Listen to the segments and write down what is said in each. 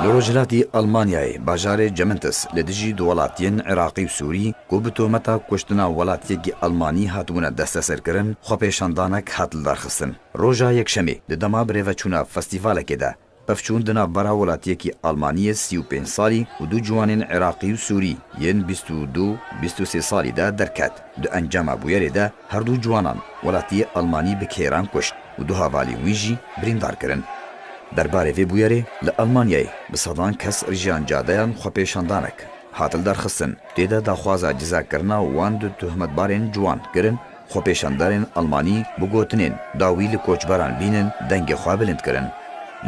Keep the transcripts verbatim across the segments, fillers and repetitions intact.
Li rojhilatî Almanyayê, bajarê Cemintis, li dijî du welatiyên Iraqî û Sûrî ku bi tometa kuştina welatiyekî Almanî hatibûne desteserkirin, xwepêşandanek hat lidarxistin. Roja Yekşemê, di dema birêveçûna festîvalekê de, pevçûn di navbera welatiyekî Almanî yê sî û pênc salî û du ciwanên Iraqî û Sûrî yên bîst û du, bîst û sê salî de derket. Di encama bûyerê de her du ciwanan welatiyê Almanî bi kêran kuşt û du hevalên wî jî birîndar kirin. Derbarê vê bûyerê li Almanyayê bi sedan kes rijiyan cadeyan xwepêşandanek hat lidarxistin. Tê de daxwaza cizakirina wan du tohmetbarên ciwan kirin, xwepêşandarên Almanî bi gotinên dawî li koçberan bînin dengê xwe bilind kirin.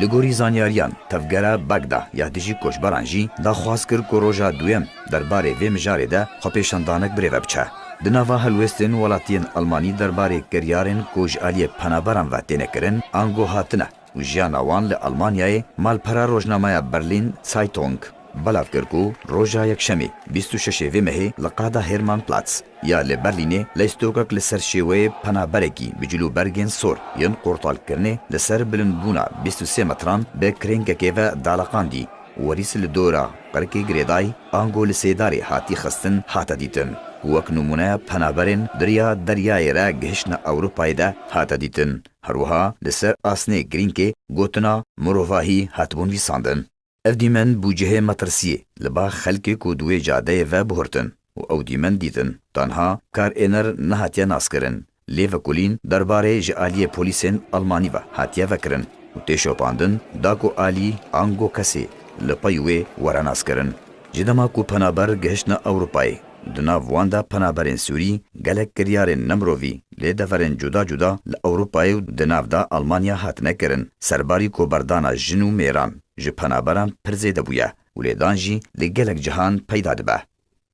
Li gorî zanyariyan, tevgera Bagda ya dijî koçberan jî daxwaz kir ku roja duyem derbarê vê mijarê de xwepêşandanek birêve biçe. Di nava helwestên welatiyên Almanî derbarê kiryarên ku ji aliyê penaberan ve têne kirin, ango hatine û jiyana wan li Almanyayê malpera rojnameya Berlin Zeitung belav kir ku roja Yekşemê bîst û şeş vê mehê li qada Hermannplatz ya li Berlînê leystokek li ser şêweyê penaberekî bi cilûbergên sor yên qortalkirinê li ser bilindbûna bîst û sê metran bi krêngekê ve daleqandî û werîs li dora qirkê girêdayî ango li sêdarê hatî xistin hate dîtin. Wek nimûneya penaberên di riya deryayê re gihiştine Ewropayê de hate dîtin. Her wiha li ser asnê girînkê gotina mirovahî hatibûn vîsandin. Ev dîmen bû cihê metirsiyê li ba xelkê ku di wê cadeyê ve bihurtin û ew dîmen dîtin. Tanha kar êner nehatiye naskirin. Lê vekulîn derbarê ji aliyê polîsên Almanî ve hatiye vekirin û tê şopandin da ku alî ango kesê li pey wê were naskirin. Ji dema ku penaber gihiştine Ewropayê, di nav wan de penaberên Sûrî gelek kiryarên nemirovî lê deverên cuda cuda li Ewropayê û di nav de Almanya hatine kirin. Serbarî ku berdana jin û mêran ji penaberan pir zêde bûye û lêdan jî li gelek cihan peyda dibe.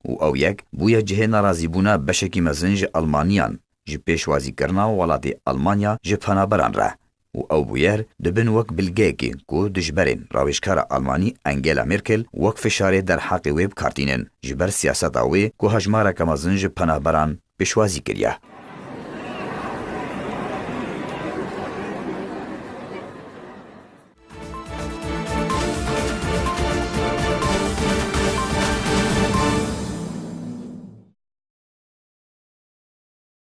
Û ew yek bûye cihê nerazîbûna beşekî mezin ji Almaniyan ji pêşwazîkirina welatê Almanya ji penaberan re. Û ew bûyer dibin wek bilgeyekê ku dijberên rawêjkara Almanî Angela Merkel wek fişarê derheqê wê bi kar tînin, ji ber siyaseta wê ku hejmareke mezin ji penaberan pêşwazî kiriye.